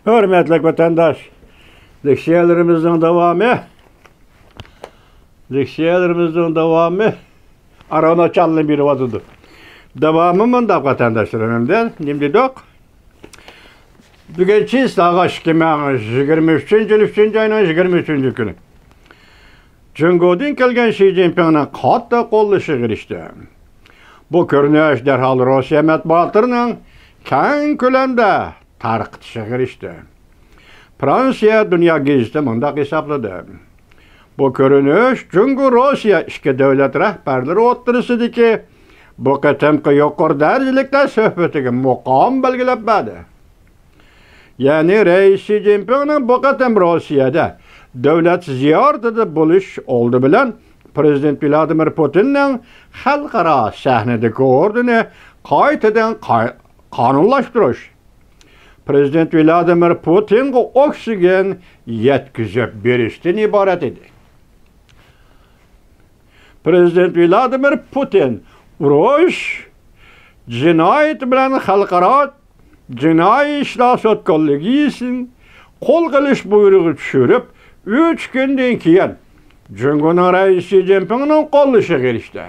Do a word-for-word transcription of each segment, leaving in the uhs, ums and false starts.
ھۆرمەتلىك ۋەتەنداش، لېكسىيەلىرىمىزنىڭ داۋامى، لېكسىيەلىرىمىزنىڭ داۋامى ئاران ئاچالىنى بېرىۋاتىدۇ. داۋامى مۇنداق، ۋەتەنداشلىرىم، ئەمدى نېمە دېدۇق؟ بۈگۈن چىسلاغا ئىككى مىڭ يىگىرمە ئۈچىنچى يىل ئۈچىنچى ئاينىڭ يىگىرمە ئۈچىنچى كۈنى. جۇڭگودىن كەلگەن شى جىنپىڭنىڭ قاتتىق قوللىشىغا ئېرىشتى. بۇ كۆرۈنۈش دەرھال روسىيە مەتبۇئاتلىرىنىڭ كەڭ كۆلەمدە تارقىتىشىغا ئېرىشتى. فرانسىيە دۇنيا گېزىتى مۇنداق ھېسابلىدى: بۇ كۆرۈنۈش جۇڭگو روسىيە ئىككى دۆلەت رەھبەرلىرى ئوتتۇرىسىدىكى بۇ قېتىمقى يۇقىرى دەرىجىلىكلەر سۆھبىتىگە مۇقام بەلگىلەپ بەردى. يەنى رەئىس شى جىنپىڭنىڭ بۇ قېتىم روسىيەدە دۆلەت زىيارىتىدە بولۇش ئالدى بىلەن پىرېزىدېنت ۋلادىمىر پۇتىننىڭ خەلقئارا سەھنىدىكى ئورنىنى قايتىدىن قا-، قانۇنلاشتۇرۇش، پىرېزىدېنت ۋلادىمىر پۇتىنغا ئوكسىگېن يەتكۈزۈپ بېرىشتىن ئىبارەت ئىدى. پىرېزىدېنت ۋلادىمىر پۇتىن ئۇرۇش جىنايىتى بىلەن خەلقئارا جىنايى ئىشلار سوت كوللېگىيىسىنى قولغا ئېلىش بۇيرۇقى چۈشۈرۈپ، ئۈچ كۈندىن كېيىن جۇڭگونىڭ رەئىسى شى جىنپىڭنىڭ قوللىشىغا ئېرىشتى.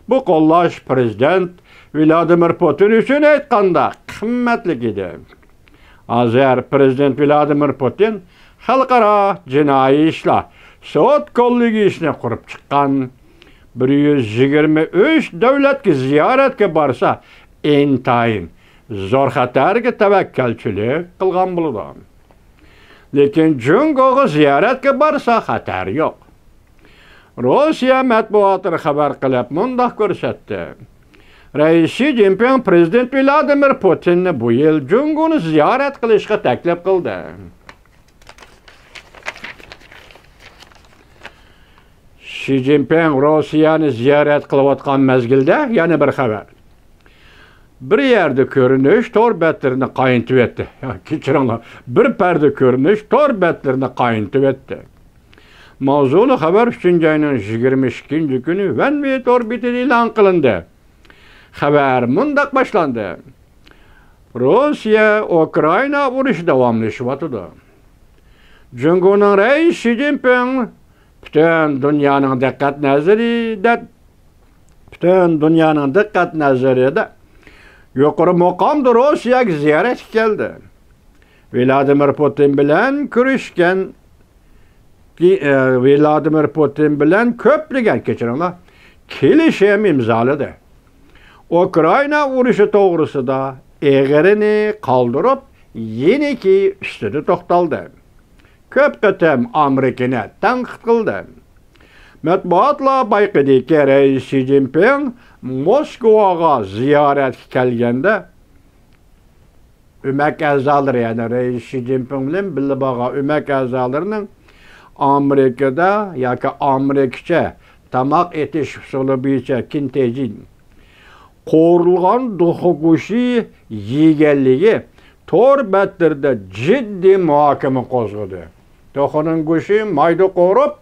بۇ قوللاش پىرېزىدېنت ۋلادىمىر پۇتىن ئۈچۈن ئېيتقاندا قىممەتلىك ئىدى. ھازىر پىرېزىدېنت ۋلادىمىر پۇتىن خەلقئارا جىنايى ئىشلار سوت كوللېگىيىسىنى قۇرۇپ چىققان، بىر يۈز يىگىرمە ئۈچ دۆلەتكە زىيارەتكە بارسا، ئىنتايىن زور خەتەرگە تەۋەككۈلچىلىك قىلغان بولىدۇ. لېكىن جۇڭگوغا زىيارەتكە بارسا خەتەر يوق. روسىيە مەتبۇئاتلىرى خەۋەر قىلىپ مۇنداق كۆرسەتتى: رەئىس شى جىنپىڭ پىرېزىدېنت ۋلادىمىر پۇتىننى بۇ يىل جۇڭگونى زىيارەت قىلىشقا تەكلىپ قىلدى. شى جىنپىڭ روسىيەنى زىيارەت قىلىۋاتقان مەزگىلدە يەنە بىر خەۋەر. بىر يەردە كۆرۈنۈش تور بەتلىرىنى قاينىتىۋەتتى. يا، كەچۈرۈڭلار، بىر پەردە كۆرۈنۈش تور بەتلىرىنى قاينىتىۋەتتى. ماۋزۇلۇق خەۋەر ئۈچىنچى ئاينىڭ يىگىرمە ئىككىنچى كۈنى ۋەنۋى تور بېتىدە ئېلان قىلىندى. خەۋەر مۇنداق باشلاندى: روسىيە ئۇكرائىنا ئۇرۇشى داۋاملىشىۋاتىدۇ. جۇڭگونىڭ رەئىسى شى جىنپىڭ پۈتۈن دۇنيانىڭ دىققەت نەزىرىدە، پۈتۈن دۇنيانىڭ دىققەت نەزىرىدە يۇقىرى مۇقامدا روسىيەگە زىيارەتكە كەلدى. ۋلادىمىر پۇتىن بىلەن كۆرۈشكەن، كى-، ئە، ۋلادىمىر پۇتىن بىلەن كۆپلىگەن، كەچۈرۈڭلار، كېلىشىم ئىمزالىدى. ئۇكرائىنا ئۇرۇشى توغرىسىدا ئېغىرىنى قالدۇرۇپ، يېنىكى ئۈستىدە توختالدى. كۆپ قېتىم ئامېرىكىنى تەنقىد قىلدى. مەتبۇئاتلار بايقىدىكى، رەئىس شى جىنپىڭ موسكۋاغا زىيارەتكە كەلگەندە، ئۆمەك ئەزالىرى، يەنى رەئىس شى جىنپىڭ بىلەن بىللە بارغان ئۆمەك ئەزالىرىنىڭ ئامېرىكىدا ياكى ئامېرىكىچە تاماق ئېتىش ئۇسۇلى بويىچە كىنتېجىن قورۇلغان توخۇ گۆشى يېگەنلىكى تور بەتلىرىدە جىددىي مۇھاكىمە قوزغىدى. توخۇنىڭ گۆشى مايدا قورۇپ،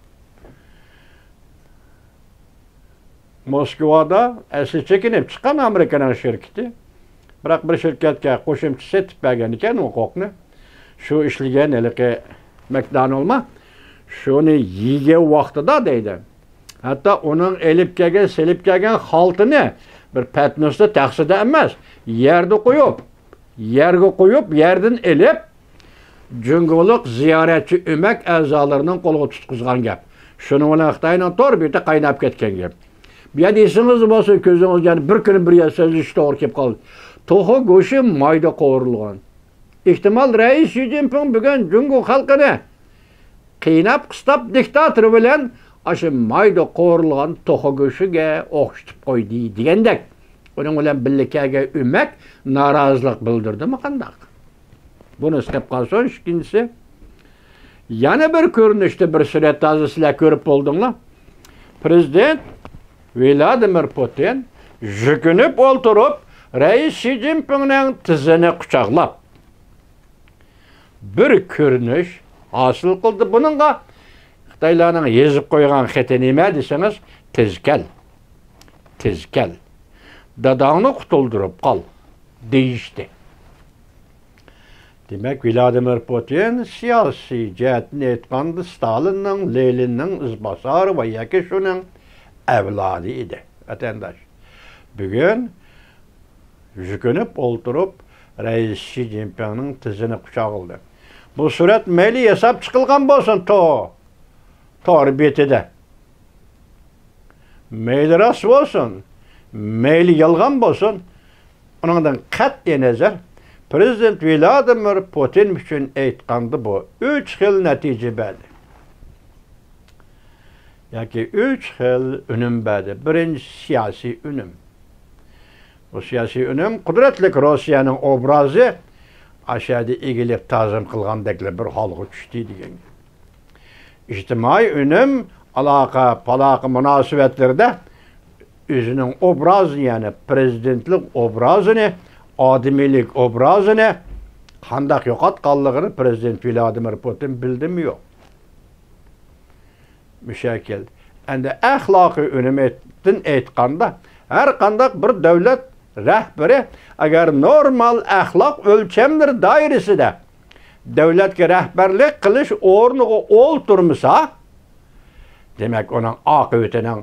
موسكۋادا ئەسلى چېكىنىپ چىققان ئامېرىكىنىڭ شىركىتى، بىراق بىر شىركەتكە قوشۇمچە سېتىپ بەرگەن ئىكەن ھوقۇقنى. شۇ ئىشلىگەن ھېلىقى مەكدانولما شۇنى يېگەن ۋاقتىدا دەيدۇ، ھەتتا ئۇنىڭ ئېلىپ كەلگەن، سېلىپ كەلگەن خالتىنى بىر پەتنۇستا، تەخسىدە ئەمەس، يەردە قويۇپ، يەرگە قويۇپ، يەردىن ئېلىپ، جۇڭگولۇق زىيارەتچى ئۆمەك ئەزالىرىنىڭ قولىغا تۇتقۇزغان گەپ. شۇنىڭ بىلەن خىتاينىڭ تور بېتى قايناپ كەتكەن گەپ. بۇ يەردە ئېسىڭىزدە بولسا، كۆزىڭىز يەنە بىر كۈنى بىر يەر سۆزلىشىش توغرا كېلىپ قالدى. توخۇ گۆشى مايدا قورۇلغان. ئېھتىمال، رەئىس شى جىنپىڭ بۈگۈن جۇڭگو خەلقىنى قىيناپ، قىستاپ، دىكتاتور بىلەن ئاشۇ مايدا قورۇلغان توخۇ گۆشىگە ئوخشىتىپ قويدى دېگەندەك. ئۇنىڭ بىلەن بىللە كەلگەن ئۆمەك نارازىلىق بىلدۈردىمۇ قانداق؟ بۇنىسى قېلىپ قالسۇن، ئىككىنچىسى، يەنە بىر كۆرۈنۈشتە بىر سۈرەتتە ھازىر سىلەر كۆرۈپ بولدۇڭلار. پىرېزىدېنت ۋلادىمىر پۇتىن جۈكۈنۈپ ئولتۇرۇپ، رەئىس شى جىنپىڭنىڭ تىزىنى قۇچاقلاپ، بىر كۆرۈنۈش ھاسىل قىلدى. بۇنىڭغا خىتايلارنىڭ يېزىپ قويغان خېتى نېمە دېسىڭىز، «تېز كەل، تېز كەل، داداڭنى قۇتۇلدۇرۇپ قال» دېيىشتى. دېمەك، ۋلادىمىر پۇتىن سىياسىي جەھەتتىن ئېيتقاندا، ستالىننىڭ، لېنىننىڭ ئىزباسارى ۋە ياكى شۇنىڭ ئەۋلادى ئىدى، ۋەتەنداش. بۈگۈن يۈكۈنۈپ ئولتۇرۇپ، رەئىس شى جىنپىڭنىڭ تىزىنى قۇچاقلىدى. بۇ سۈرەت مەيلى ياساپ چىقىلغان بولسۇن، تو-، تور بېتىدە. مەيلى راست بولسۇن، مەيلى يالغان بولسۇن، ئۇنىڭدىن قەتئىينەزەر، پىرېزىدېنت ۋلادىمىر پۇتىن ئۈچۈن ئېيتقاندا، بۇ ئۈچ خىل نەتىجە بەردى. ياكى ئۈچ خىل ئۈنۈم بەردى. بىرىنچىسى سىياسىي ئۈنۈم. بۇ سىياسىي ئۈنۈم قۇدرەتلىك روسىيەنىڭ ئوبرازى ئاشەدە ئېگىلىپ تازىم قىلغاندەكلا بىر ھالغا چۈشتى دېگەن گەپ. ئىجتىمائىي ئۈنۈم، ئالاقە، پالاقە مۇناسىۋەتلىرىدە ئۆزىنىڭ ئوبرازىنى، يەنى پىرېزىدېنتلىق ئوبرازىنى، ئادىمىيلىك ئوبرازىنى قانداق يوقاتقانلىقىنى پىرېزىدېنت ۋلادىمىر پۇتىن بىلدىمۇ يوق؟ مۇشەكىل. ئەمدى ئەخلاقىي ئۈنۈمدىن ئېيتقاندا، ھەر قانداق بىر دۆلەت رەھبىرى ئەگەر نورمال ئەخلاق ئۆلچەملىرى دائىرىسىدە دۆلەتكە رەھبەرلىك قىلىش ئورنىغا ئولتۇرمىسا، دېمەك، ئۇنىڭ ئاقىۋىتىنىڭ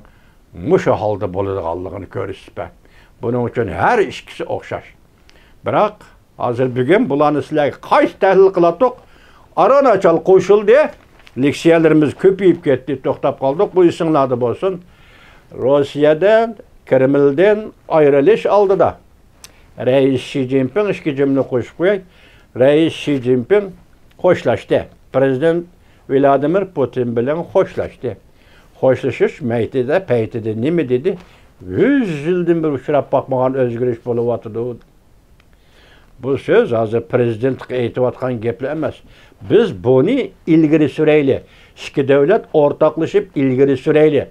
مۇشۇ ھالدا بولىدىغانلىقىنى كۆرسىتىپتۇ. بۇنىڭ ئۈچۈن ھەر ئىككىسى ئوخشاش. بىراق، ھازىر بۈگۈن بۇلارنى سىلەرگە قايتا تەھلىل قىلاتتۇق. ئارۇناچال قوشۇلدى. لېكسىيەلىرىمىز كۆپىيىپ كەتتى، توختاپ قالدۇق. بۇ ئېسىڭلاردا بولسۇن. روسىيەدىن، كرېملدىن ئايرىلىش ئالدىدا رەئىس شى جىنپىڭ، ئىككى جۈملە قوشۇپ قوياي. رەئىس شى جىنپىڭ خوشلاشتى. پىرېزىدېنت ۋلادىمىر پۇتىن بىلەن خوشلاشتى. خوشلىشىش مەيتىدە، پەيتىدە نېمە دېدى؟ يۈز يىلدىن بېرى ئۇچراپ باقمىغان ئۆزگىرىش بولۇۋاتىدۇ. بۇ سۆز ھازىر پىرېزىدېنتقا ئېيتىۋاتقان گەپلەر ئەمەس. بىز بۇنى ئىلگىرى سۈرەيلى. ئىككى دۆلەت ئورتاقلىشىپ ئىلگىرى سۈرەيلى.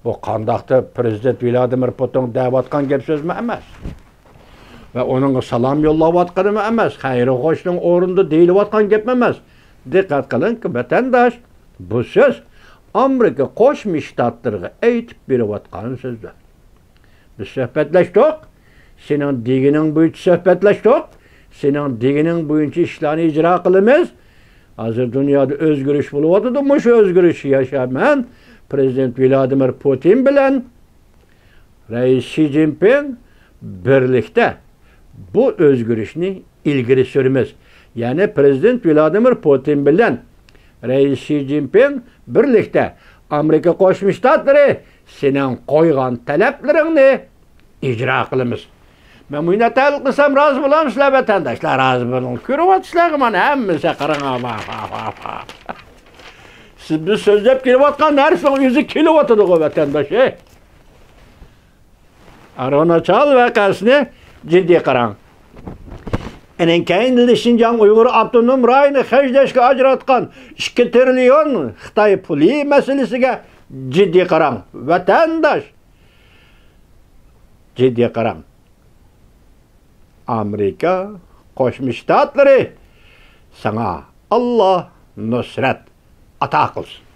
بۇ قانداقتۇر پىرېزىدېنت ۋلادىمىر پۇتىن دەۋاتقان گەپ سۆزمۇ ئەمەس. ۋە ئۇنىڭغا سالام يوللاۋاتقىنىمۇ ئەمەس. خەير خوشنىڭ ئورنىدا دېيىلىۋاتقان گەپمۇ ئەمەس. دىققەت قىلىڭ، ۋەتەنداش، بۇ سۆز ئامېرىكا قوشما شتاتلىرىغا ئېيتىپ بېرىۋاتقان سۆزلەر. بىز سۆھبەتلەشتۇق. سېنىڭ دېگىنىڭ بويىچە سۆھبەتلەشتۇق. سېنىڭ دېگىنىڭ بويىچە ئىشلارنى ئىجرا قىلىمىز. ھازىر دۇنيادا ئۆزگىرىش بولۇۋاتىدۇ. مۇشۇ ئۆزگىرىشكە ياشاپ مەن پىرېزىدېنت ۋلادىمىر پۇتىن بىلەن رەئىس شى جىنپىڭ بىرلىكتە بۇ ئۆزگىرىشنى ئىلگىرى سۈرىمىز. يەنى پىرېزىدېنت ۋلادىمىر پۇتىن بىلەن رەئىس شى جىنپىڭ بىرلىكتە ئامېرىكا قوشما شتاتلىرى سېنىڭ قويغان تەلەپلىرىڭنى ئىجرا قىلىمىز. مەن مۇنداق تەلەپ قىلسام رازى بولامسىلەر ۋەتەنداشلار؟ رازى بولۇڭ. كۆرۈۋاتىسىلەرغۇ مانا ھەممىسى قاراڭ. سىز بىز سۆزلەپ كېلىۋاتقان نەرسىنىڭ ئۆزى كېلىۋاتىدىغۇ ۋەتەنداش. ئەي. ئارۇناچال ۋەقەسىنى جىددىي قاراڭ. ئېنىڭ كەينىدىن شىنجاڭ ئۇيغۇر ئاپتونوم رايونى خەجلەشكە ئاجراتقان ئىككى تىرىليون خىتاي پۇلى مەسىلىسىگە جىددىي قاراڭ، ۋەتەنداش. جىددىي قاراڭ. ئامېرىكا قوشما شتاتلىرى ساڭا ئاللا نۇسرەت ئاتا قىلسۇن.